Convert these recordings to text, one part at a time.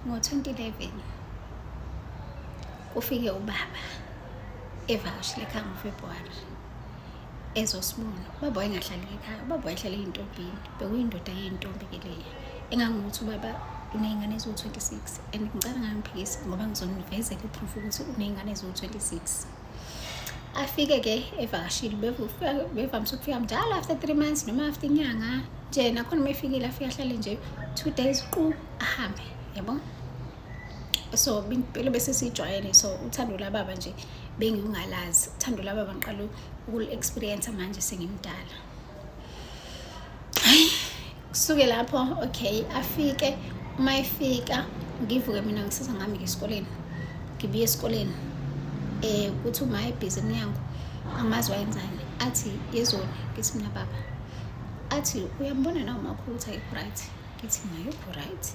Ngo-2011 kufike ubaba evakashile ekhaya ngoFebruwari ezosibona. Ubaba wayengahlali ekhaya, ubaba wayehlala ey'ntombini, bekuyindoda yey'ntombi ke leya. Engangokuthi ubaba uney'ngane eziwu-26 and ngicela ngangiphikisi ngoba ngizonivezela i-proof ukuthi uney'ngane eziwu-26. Afike-ke evakashile, bevamise ukufika njalo after 3 months noma after inyanga nje. Nakhona uma efikile afike ahlale nje 2 days qu ahambe, yabo. So impilo bese siyijwayele, so uthando lababa nje bengingalazi. Uthando lababa ngiqala ukuli-experience manje sengimdala. Hayi, kusuke lapho, okay, afike. Uma efika ngivuke mina ngisiza ngami esikoleni, ngibuye esikoleni, kuthi uma ebhizi emnyango, angazi wayenzani, athi, "Yezoni." Ngithi mina, "Baba." Athi, "Uyambona na umakho ukuthi ayikho right?" Ngithi mina, "Ayikho right?"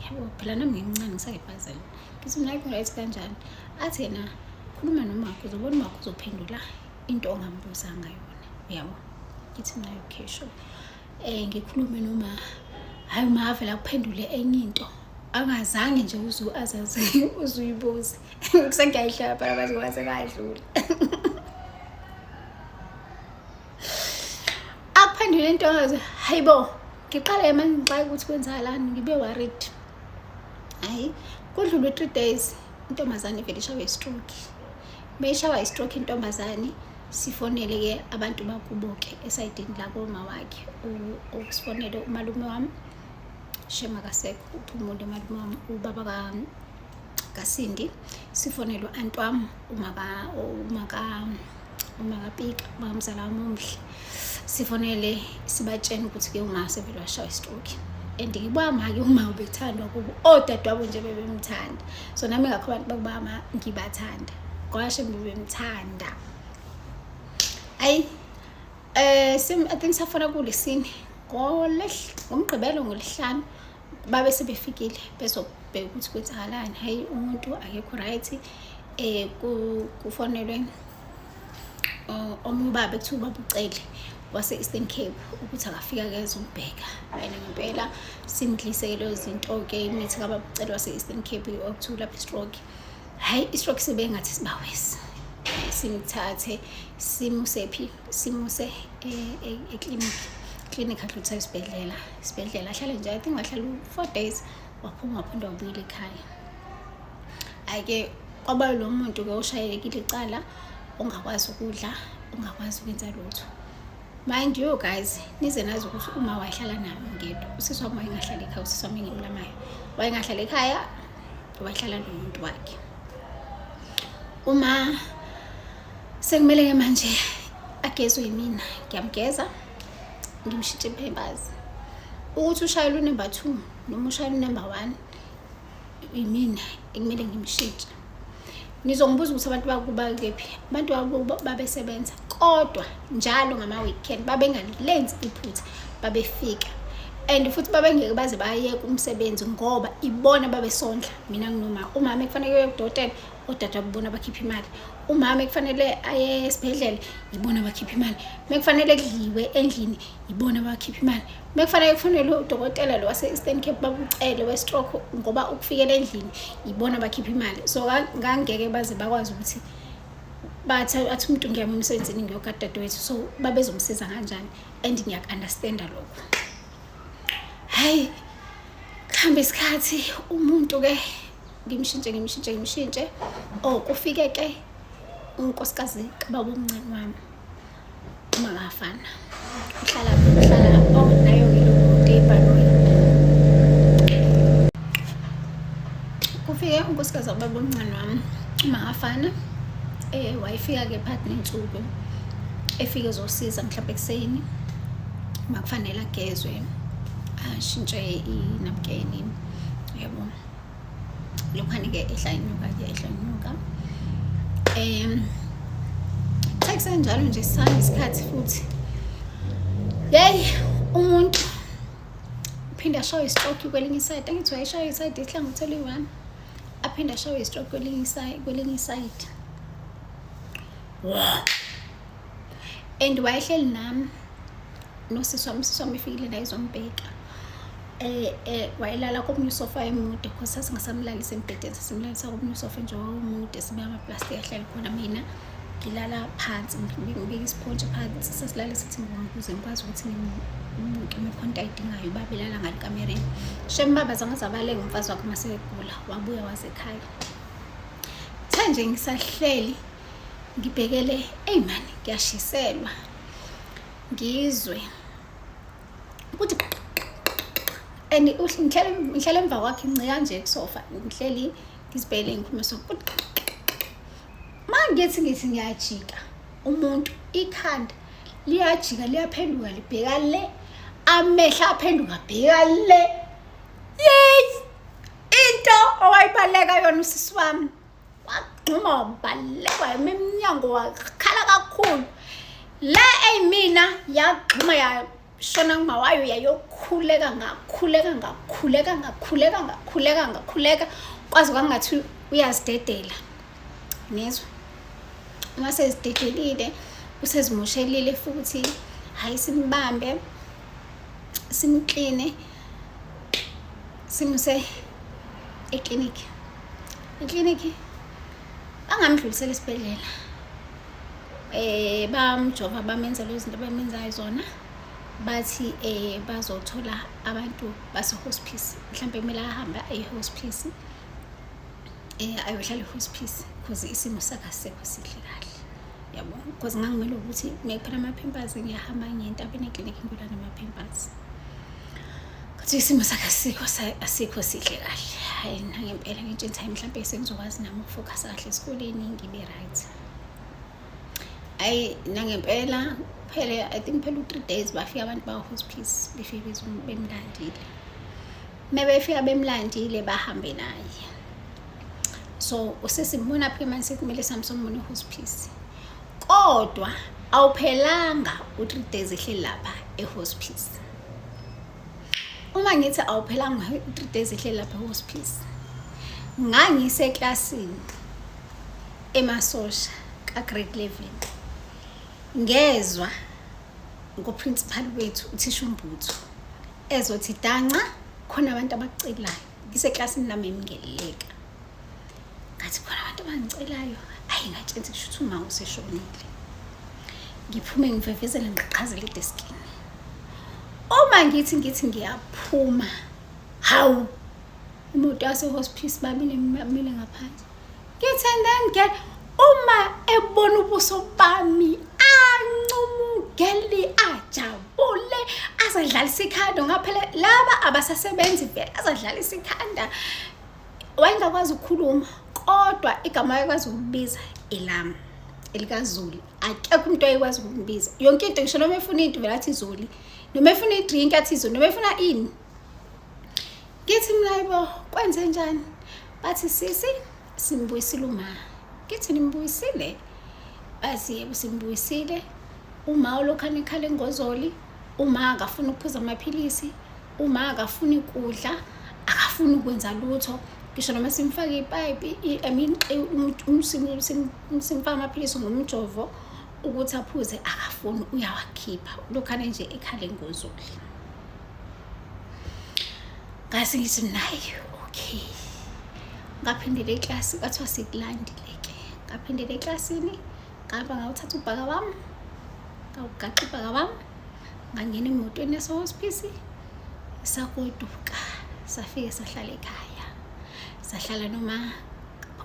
Yabo, phela nami ngimncane, ngisayibhazela. Ngithi mina, "Ayikho right kanjani?" Athi yena, "Khuluma nomakho, uzobona umakho uzophendula into ongambuzanga yona, uyabo." Ngithi mina, "Okay, sure." Ngikhulume noma hayi, uma avela akuphendule enye into angazange nje uzu azazi uzuyibuze. Kusengiyayihlaba phela bathi ngoba sekadlula. Akuphendule into angazi. Hayibo, ngiqale manje ngixake ukuthi kwenzakalani, ngibe worried. Hayi, kudlule 3 days, intombazane ivele ishawe i-stroke. Beyishawa i-stroke intombazane. Sifonele-ke abantu bakubo-ke esayidini lakoma wakhe. Ukusifonele umalume wami, shema kasekho, uphumule umalume wami, ubaba kaSindi. Sifonele u-anti wami, uma kaPika, umakamzala wami omuhle. Sifonele sibatshene ukuthi-ke uma sevele washawa i-stroke. And ngibama-ke uma ubethandwa kubo odadewabo nje, bebemthanda. So nami ngakho abantu bakubama ngibathanda kwashe bebemthanda. Ayi, sim I think safona kulesine, ngomgqibelo, ngolesihlanu babe sebefikile bezobheka ukuthi kwenzakalani. Hayi, umuntu akekho right. Kufonelwe omunye ubaba ekuthiwa ubaba uCele wase-Eastern Cape ukuthi akafika ke ezombheka. And ngempela simdlise-ke lezo zinto-ke, imithi kababa uCele wase-Eastern Cape okuthiwa ulapha i-stroke. Hhayi, i-stroke sibe ngathi sibawesi. Simthathe simuse phi? Simuse eklinikhi. Eklinikhi adlulisa esibhedlela, isibhedlela ahlale nje, I think wahlala u-4 days, waphuma, waphinde wabuyela ekhaya. Hhayi-ke, kwaba lo muntu-ke oshayelekile icala, ongakwazi ukudla, ongakwazi ukwenza lutho. Mind you guys, nize nazi ukuthi uma wayehlala nami ngedwa, usisi wami wayengahlali ekhaya, usisi wami engimlamayo wayengahlali ekhaya, wayehlala nomuntu wakhe. Uma sekumele-ke manje agezwe yimina, ngiyamgeza, ngimshintshe i-pampers. Ukuthi ushayela unumber 2 noma ushayela unumber 1, yimina ekumele ngimshintshe. Nizongibuza ukuthi abantu bakuba kephi? Abantu bakubo babesebenza, kodwa njalo ngama-weekend babengalenzi iphutha, babefika. And futhi babengeke baze bayeke umsebenzi ngoba ibona babesondla mina nginoma umama. Ekufanele uye kudokotela, odadewabo bona bakhipha imali. Umama ekufanele aye esibhedlela, ibona bakhipha imali. Mekufanele kudliwe endlini, ibona bakhipha imali. Mekufanele kufonelwe udokotela lo wase-Eastern Cape, babucele we-stroke, ngoba ukufikela endlini, ibona bakhipha imali. So ngangeke baze bakwazi ukuthi bathi athi umuntu, "Ngiyama emsebenzini, ngiyogada dadewethu." So babezomsiza kanjani? And ngiyaku-understanda lokho. Hayi, kuhambe isikhathi, umuntu-ke ngimshintshe, ngimshintshe, ngimshintshe. Oh, kufike-ke unkosikazi kababa omncane wami, umakafana, uhlala, uhlala, oh, nayo-ke lo muntu ebhanoyi. Kufike unkosikazi kababa omncane wami, umakafana. Wayefika-ke phakathi ney'nsuku, efike ezosiza mhlawumbe ekuseni makufanele agezwe, ashintshe inabukeni, yabo. Lokhwane-ke ehla inyuka-ke, ehla inyuka. Sekusenjalo nje, sihamba isikhathi futhi. Yeyi, umuntu uphinde ashawe i-stroke kwelinye isayidi. Angithi wayeshawe isayidi, ihlangothi eliyi-one, aphinde ashawe i-stroke kwelinye isayidi, kwelinye isayidi. Wow. And wayehleli nami nosisi wami. Usisi wami efikile la ezombheka. Wayelala komunye usofa emude cause sasingasamlalisi embhedeni, sasimlalisa komunye usofa nje omude, sibeka amaplastiki ahlale khona. Mina ngilala phansi, ngibeka isipontshi phansi, sasilala sithi ukuze ngikwazi ukuthi ngimbuke uma khona into ayidingayo. Ubaba elala ngale kamereni. Shem, baba zange azabaleka umfazi wakhe uma sekegula, wabuya waze ekhaya. Kuthe nje ngisahleli ngibhekele, eyi mani, ngiyashiselwa, ngizwe ukuthi and ngihlele emva kwakhe, ngincika nje kusofa, ngihleli ngizibhekele, ngikhuluma so. Ma ngithi ngiyajika, umuntu ikhanda liyajika, liyaphenduka, libheka le, amehlo aphenduka bheka le. Yeyi, into owayibaleka yona usisi wami, wagxuma wabaleka wayema emnyango, wakhala kakhulu. Le eyimina yagxuma yashona kuma wayo, yayokhuleka, ngakhuleka, ngakhuleka, ngakhuleka, ngakhuleka, ngakhuleka, kwaze kwangathi uyazidedela. Ngizwa uma sezidedelile, usezimoshelile futhi. Hhayi, simbambe, simkline, simuse eklinikhi. Eklinikhi bangamdlulisela esibhedlela, bamjova, bamenza lezi zinto abamenzayo zona. Bathi bazothola abantu base-hospice, mhlawumbe kumele ahambe aye-hospice, ayohlala e-hospice because isimo sakhe asisekho sihle kahle, yabo, because ngangimele ukuthi mekuphela ama-pampers ngiyahamba ngiye entabeni eklinikhi ngiyolanda ama-pampers. Kuthi isimo sakhe asikho sihle kahle. Hhayi, nangempela ngitshenthi, hayi, mhlawumbe sengizokwazi nami ukufokhasa kahle esikoleni, ngibe right. Hhayi, nangempela phele, I think phela u-3 days, bafika abantu ba-hospice, befike bemlandile. Mebefika bemlandile, bahambe naye. So usesimbona phi manje? Sekumele sihambe sombona e-hospice, kodwa awuphelanga u-3 days ehleli lapha e-hospice. Uma ngithi awuphelanga u-3 days ehleli lapha e-hospice, ngangiseklasini emasosha ka-grade 11, ngezwa ngoprincipal wethu uthisha uMbuthu ezothi, "Danca, khona abantu abakucelayo." Ngiseklasini nami, emngeleleka, ngathi khona abantu abangicelayo. Ayi, ngatshenthi kusho ukuthi uma useshonile. Ngiphume ngivevezela, ngiqhaqhazela edeskini. Uma ngithi ngiyaphuma, hawu, imoto yase-hospice babile mile ngaphandle. Ngithi, and then get uma ebona ubuso bami, ancumugeli, ajabule, azadlalisa ikhanda. Ngaphela laba abasasebenzi vele, azadlalisa ikhanda. Wayengakwazi ukukhuluma, kodwa igama wayekwazi ukubiza elami elikaZuli. Akekho umuntu owayekwazi ukumbiza. Yonke into, ngisho noma efuna into vele athi Zuli, noma efuna i-drink athi Zuli, noma efuna ini. Ngithi mina, "Hayibo, kwenze njani?" Bathi, "Sisi, simbuyisile uma." Ngithi, "Nimbuyisile?" Bathi, "Yebo, simbuyisile uma. Ulokhu anekhala engozoli, uma akafuni ukuphuza amaphilisi, uma akafuni kudla, akafuni ukwenza lutho, ngisho noma simfake ipayipi, I mean, simfake amaphilisi ngomjovo ukuthi aphuze, akafuni, uyawakhipha, ulokhane nje ekhala engozoli." Ngase ngithi nayi, okay. Ngaphindela eklasi, kwathiwa sikulandile-ke. Ngaphindela eklasini, ngahamba ngawuthatha ubhaka wami, ngawugaxa ubhaka wami, ngangena emotweni yasehospice, sagoduka, safike sahlala ekhaya. Sahlala noma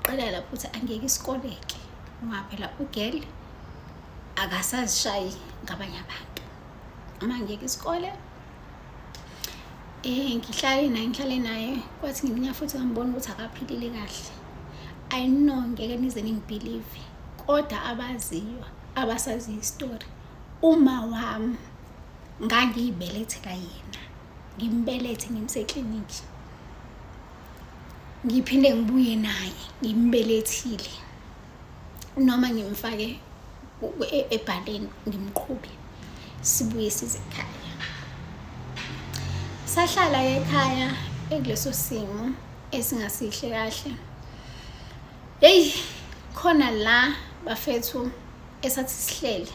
qala lapho ukuthi angeke isikole-ke, ngoba phela ugirl akasazishayi ngabanye abantu. Uma ngiyeka isikole, ngihlale naye, ngihlale naye. Kwathi ngiminya futhi ngambona ukuthi akaphilile kahle. I know ngeke nize ningibelieve, kodwa abaziyo, abasaziyo isitori, uma wami ngangiyibelethela yena, ngimbelethe, ngimse eklinikhi, ngiphinde ngibuye naye ngimbelethile, noma ngimfake ebhaleni, ngimqhube, sibuye size ekhaya. Sahlala ekhaya ekuleso simo esingasihle kahle. Hey, khona la bafethu esathi sihlele